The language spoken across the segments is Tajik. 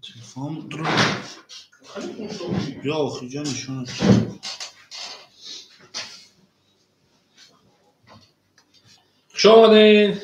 Телефон бیا охиҷа нишонаш. Хуш омадед.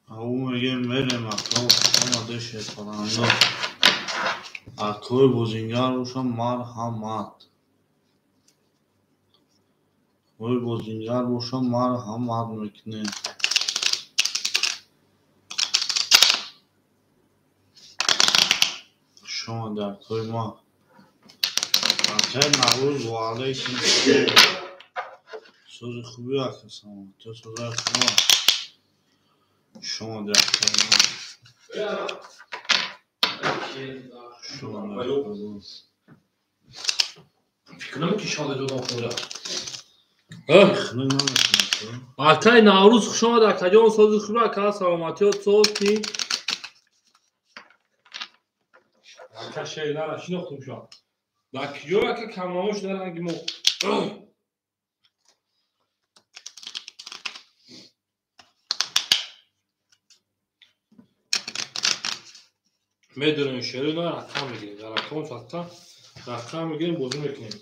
Ау мегем мерем ака омада шерпаланго. Акои бозингар боша марҳамат. Акои бозингар боша марҳамат мекунем. Хуш омада акои ма. Акаи Наврӯз ва алайкум салом. Сози хуби ака саломатӣ созаи худо. Хуш омада акаи ма. Хуш омада акаи ма. Фикр ки шода ҷудо хӯра. Хунук намекунад. Акаи Наврӯз хуш омад акаҷон, сози хуби ака, саломатиёт соз ки. Ака шери нара шинохтум шумо. Дар киҷо ака камнамо шуда ранги мо. Медонем шери на рақам мегирем. Дар рақам сатта рақам мегирем, бозӣ мекунем.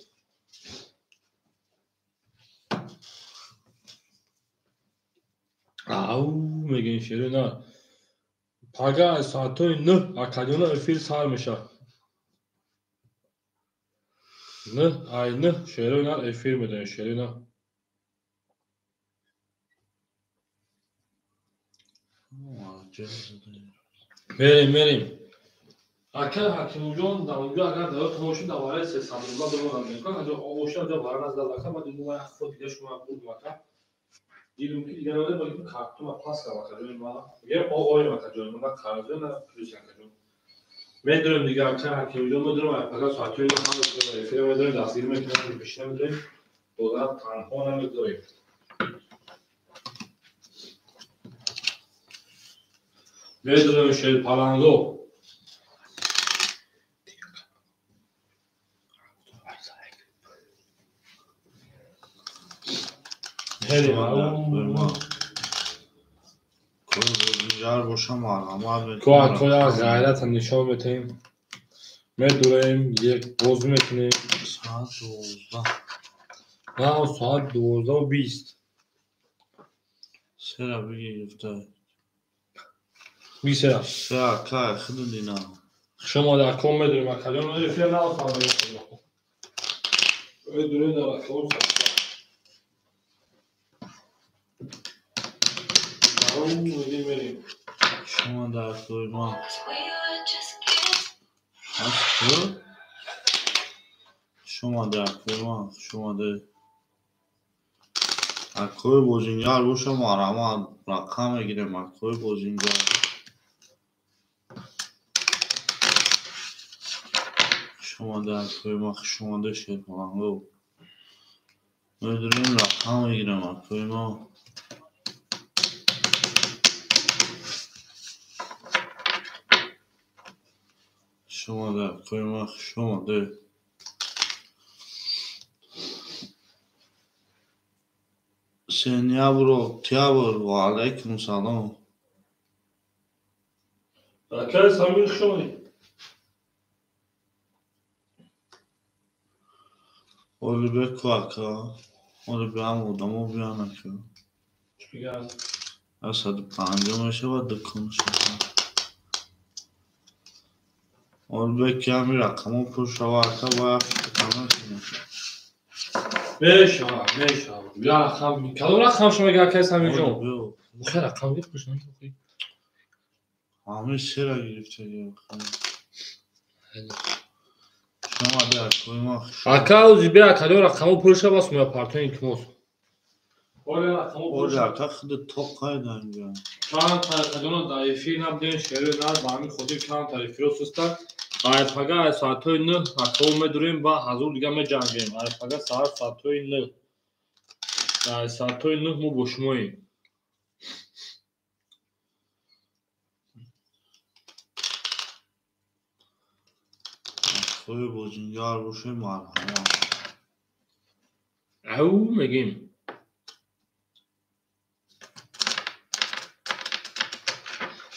Ау мегирем шери на. Пага аз соатҳои 9 акаҷона эфир сар мешавад. 9 ай 9 шери на эфир медонем шери на. Мерем, мерем. Ака Ҳакимҷон дар онҷо агар дар бошед дар вараи сесандузда бимонад мекунад, аҷо обошад ҷо вара назда ака баъд мо як худ дига шумо бурдум ака. Дидум ки дига надода балки картума пас кардам ака ҷони ман. Мегӯям оем ака ҷони ман, на қарзо на плюс ака ҷон. Медонем дига ака Ҳакимҷон медонем пага соатҳои ҳама эфир медонем, дастгирӣ мекунем, пешина медонем, дода танҳо намегузорем. Медонем шерпаланго. Бозингар боша марҳамат мекунем. Коя ғайрата нишон метаҳем. Медурем, як бозӣ мекунем. Соат 12. На, соат 12:20. Сера бигирифта. Бисера. Се ака худу дина. Хуш омада акон медурем акаҷон. Эфир наофармоед. Медурем дар акон. Шумо дар акои ма. Ҳаст? Хуш омада акои ма, хуш омада. Акои бозингар боша марҳамат рақам мегирем акои бозингар. Хуш омада акои ма, хуш омада шерпаланго. Медурем рақам мегирем акои ма. Хуш омада акои ма, хуш омада. Сентябр, октябр, ва алайкум салом. Акаи Самир хуш омадед. Оли беку ака, оли беам одамо биён ака. Чӣ бигӯяд? 150 мешавад дукон шавад. Оли бек ҳами рақамо пур шава ака, бояд фикр накунем. Мешавад, мешавад. Я рақам, кадом рақам шумо мегӯяд акаи Самирҷон? Хе рақам гирифт пуш намекунӣ. Ҳамин сера гирифта. Ака ози бе акадо рақамо пур шава сумая партони илтимос. Оля рақамо пур Оля ака худ тоқ қайда инҷа. Чанд акадона дар эфир набудем, шерои нар ба ҳамин хотир камтар эфиро суста. Айпага ай соатҳои 9 рақамо медурем ба ҳазур дига меҷангем. Айпага саат соатҳои 9. Ай соатҳои 9 мо бо шумоем. Хои бозингар боше марҳамат. Ау мегем.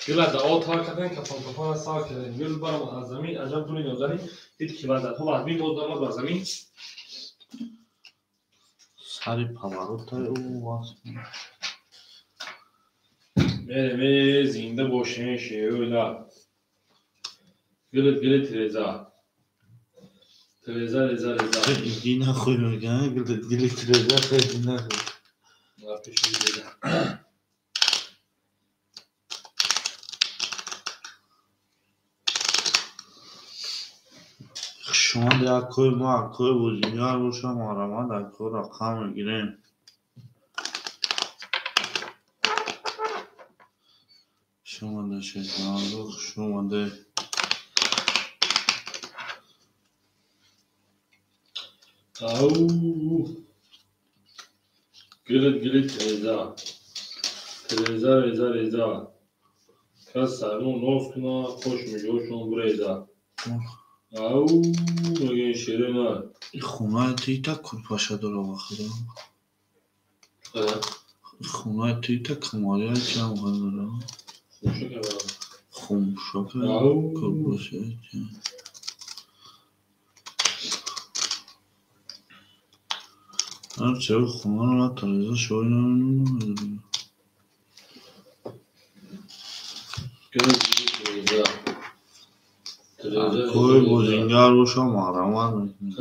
Гила дао тар кардем, кафан кафан сар кардем. Гил барам аз замин, аҷаб гули нозанин. Дид ки вазатҳо вазмин боз дамад бар замин. Сари паваротаи ӯ васл. Мерем, зинда бошем, шеӯла. Гилит гили тиреза. Тереза, реза, реза. Иди нахуй мегӯянд, гилит гили тиреза, иди нахуй. Напиши реза. Хушомад якои мо акои бозингар боша марҳамат ако рақам мегирем. Хушомада шайтоназо, хушомаде. Ау. Гилит гилит тереза. Тереза, реза, реза. Кас сармон ноз куна, хош мижошон буреза. Ау, мегӯем ширина. Хонаи тита курпаша дора ба худо. Хонаи тита камария чам дора. Хомшака курпаша. Чаро хонаро тареза шои намедонам. Акои бозингар боша марҳамат мекунем.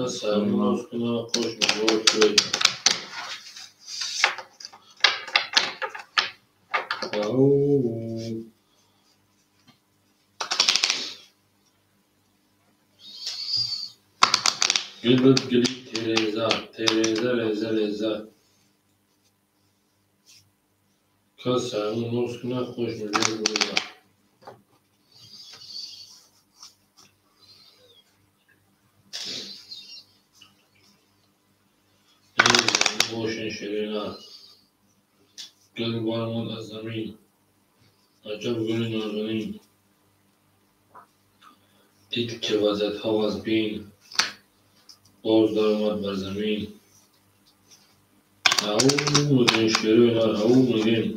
Гилит гилит тереза, тереза, реза, реза. Кас сармон ноз куна, хош мижош буреза. Бошен ширина. Гул баромад аз замин. Аҷаб гули нозанин. Дид ки вазатҳо вазбин. Боз даромад бар замин. Ау мегӯем ширина, ау мегӯем.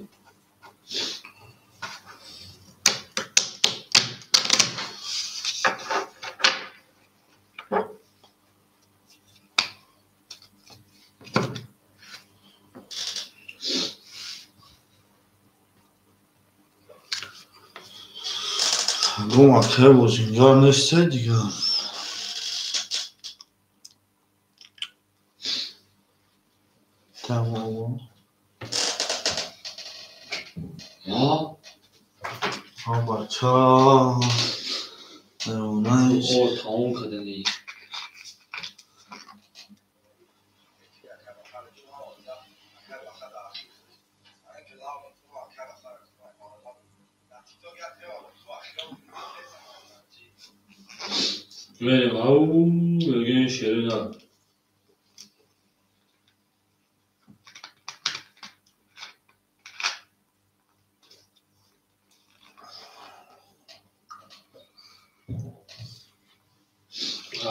Гум акаи бозингар несте дигар. Тамом. Ҳа бача. О, тамом кардани. Мерем, ау, мегӯем ширина.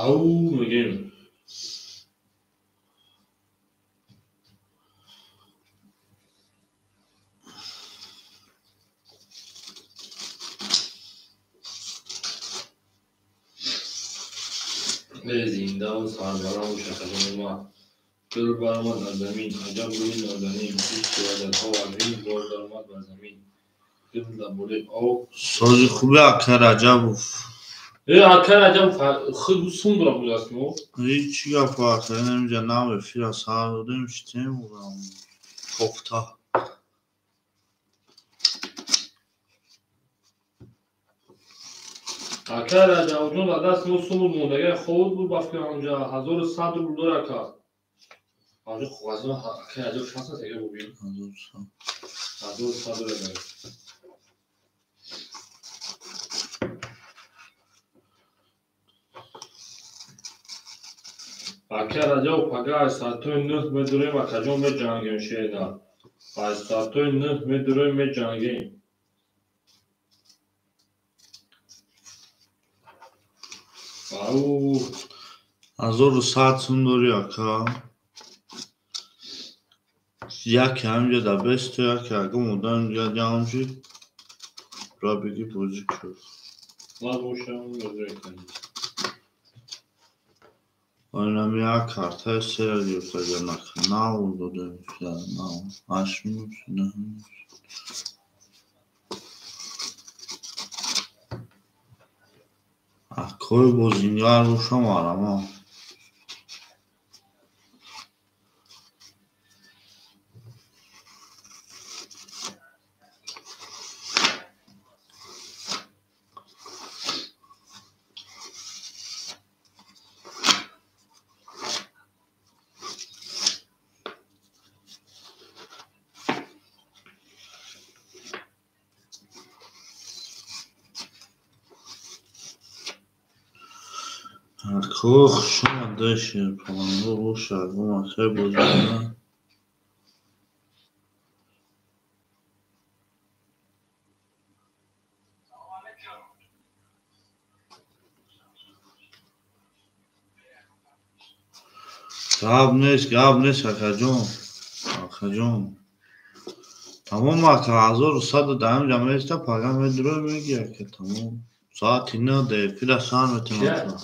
Ау, мегӯем. Зиндаву сарбарому шакадони ма. Гул баромад аз замин, аҷаб гули нозанин. Дид ки вазатҳо вазмин, боз даромад бар замин. Гул дар болои об. Сози хуби ака Раҷабов. Э, ака Раҷабов худ сум дора будаст мо. Ҳеҷ гап ака, инамиҷа нав эфира сар додем, шитем кофта. Ака Раҷабҷон, дар даст мо сумуд мондагиа хобуд буд, ба фикр ҳамҷа 1100 рубл дора ака. Ҳамҷа коғази ака Раҷаб шаст аст, агар бубин. 1100. 1100 дора. Ака Раҷаб, пага аз соатҳои 9 медурем, акаҷон, меҷангем шеъда. Аз соатҳои 9 медурем, меҷангем. Ау. 1100 сум дори ака. Яке ҳамҷа да бесту, яке ягон одам инҷа ҷамъ шид. Ра бигӣ бозӣ шуд. Набошам, мезрекунем. Инам як картаи сера гирифта нака. Нав додем, нав. Ҳашт минут, нӯҳ минут. Акои бозингар бошам арама. Акои хушомада шерпаланго боша, ягон акаи бозингар. Гап нест, гап нест, акаҷон. Акаҷон. Тамом ака, 1100 даҳам ҷа места, пага медурои меги ака, тамом. Соати 9 да эфира сар метем ака.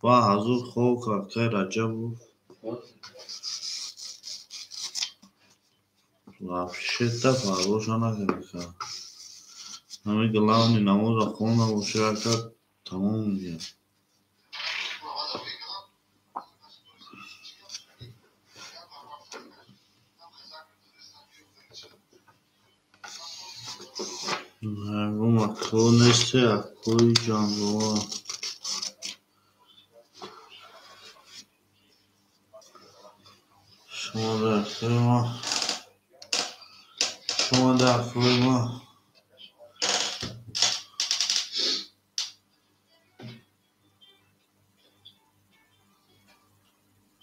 Ба ҳазур хок акаи Раҷабов. Вообще-то парвоша накард ака. Ҳами главный намоза хонда боша ака, тамом мегӯяд. Ягон акҳо несте, акҳои ҷанговар. Шумо дар акҳои ма. Шумо дар акҳои ма.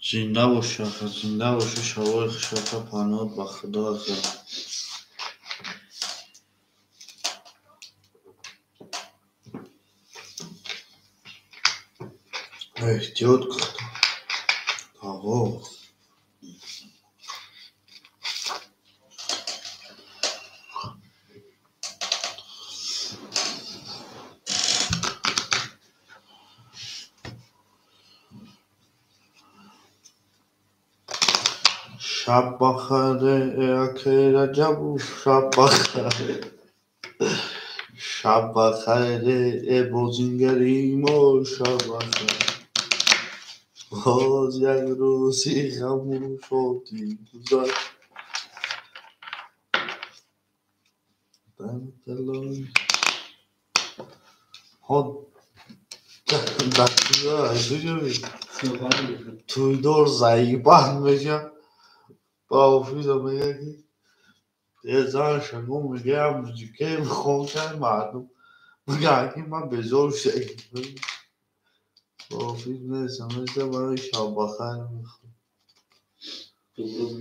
Зинда бошӣ ака, зинда бошӣ, шабои хуш ака, паноҳат ба Худо ака. Эҳтиёт тағо. Шаб бахайр, акаи Раҷабов, шаб бахайр. Шаб бахайр, э бозингари мо, шаб бахайр. Боз як рӯзи ғаму шодӣ гузашт. Тӯйдор заибат меша. Ба Ҳофиза мега ки е зан шаго мега музикае мехонкай мардум. Мега ки ман безор шудам. Ҳофиз нестам, места барои шаббахайр мехонам.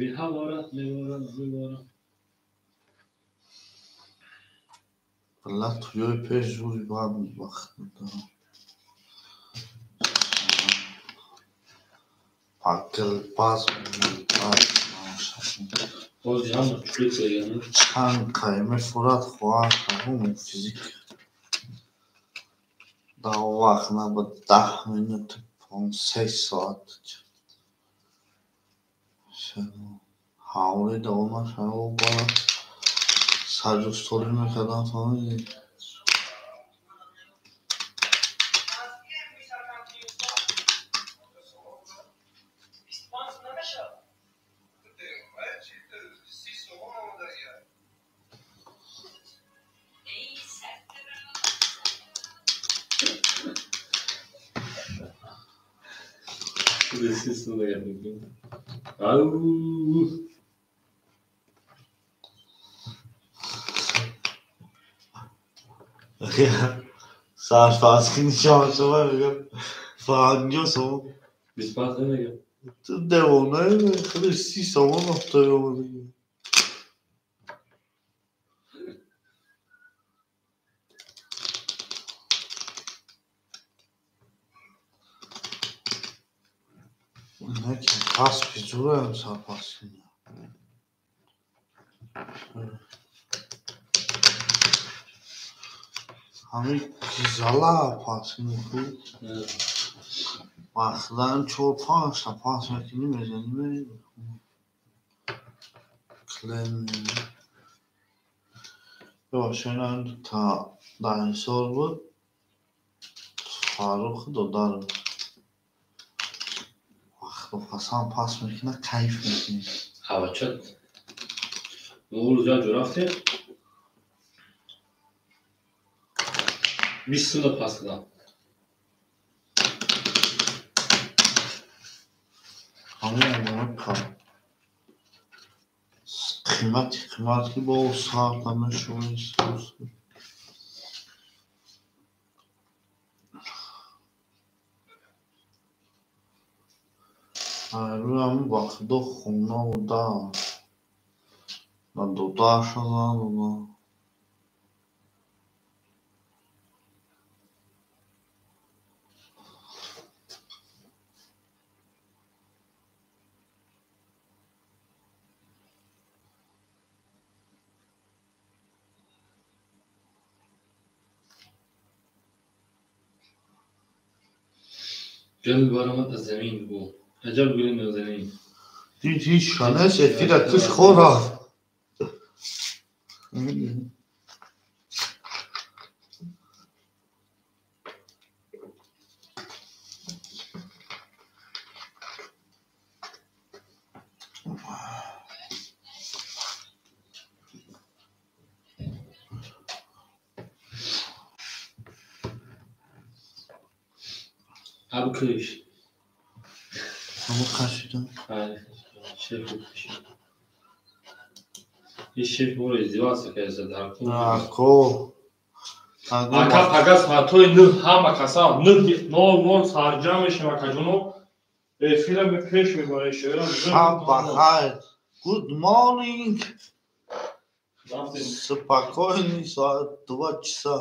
Меборад, меборад, меборад. Валла туёи пеш зури банд вақт дорам. Пакилпаз Боз ҳама чулица яна. Чанд қайме фурат хоҳад ҳамун физик. Дар вақт набуд 10 минут 5 соат. Ҳавли давома шаво ба саҷустолӣ мекардам, фаҳмидӣ? 30 сум дагар. Ау. Сарфаски нишон шума мегам 50 сом. 25 мегам. Ту девона, худаш 30 сомон офтои омадагӣ. Каспи зураем сарпаски. Ҳамин зала паскини ху вақтдан чор панҷта пас мекунӣ, мезанӣ, клем. Бебахшед, та дар Ҳисор буд Фарруху додарам. Вақто қасам пас мекунад, кайф мекунӣ. Ҳавачат. Мо рӯз як ҷо рафтем. 20 сумда пас додам. Ҳамон қимати қимат ки бо сарда мешавад. Рӯям ба худо хонаву дар додарша зан додам. Гул баромад аз замин бу. Аҷаб гули нозанин. Дид, ҳеҷ шанес эфира туш хӯра. Абкиш. Ҳама кашидам. Шеф кашид. И шеф моро издеваться карда дар кун. Ако. Ака, пага соатҳои 9 ҳама каса 9:00 сарҷамъ мешавем, акаҷоно. Эфира пеш мебарем, шоира. Шаб бахайр. Good morning. Спокойный, соат 2 часа.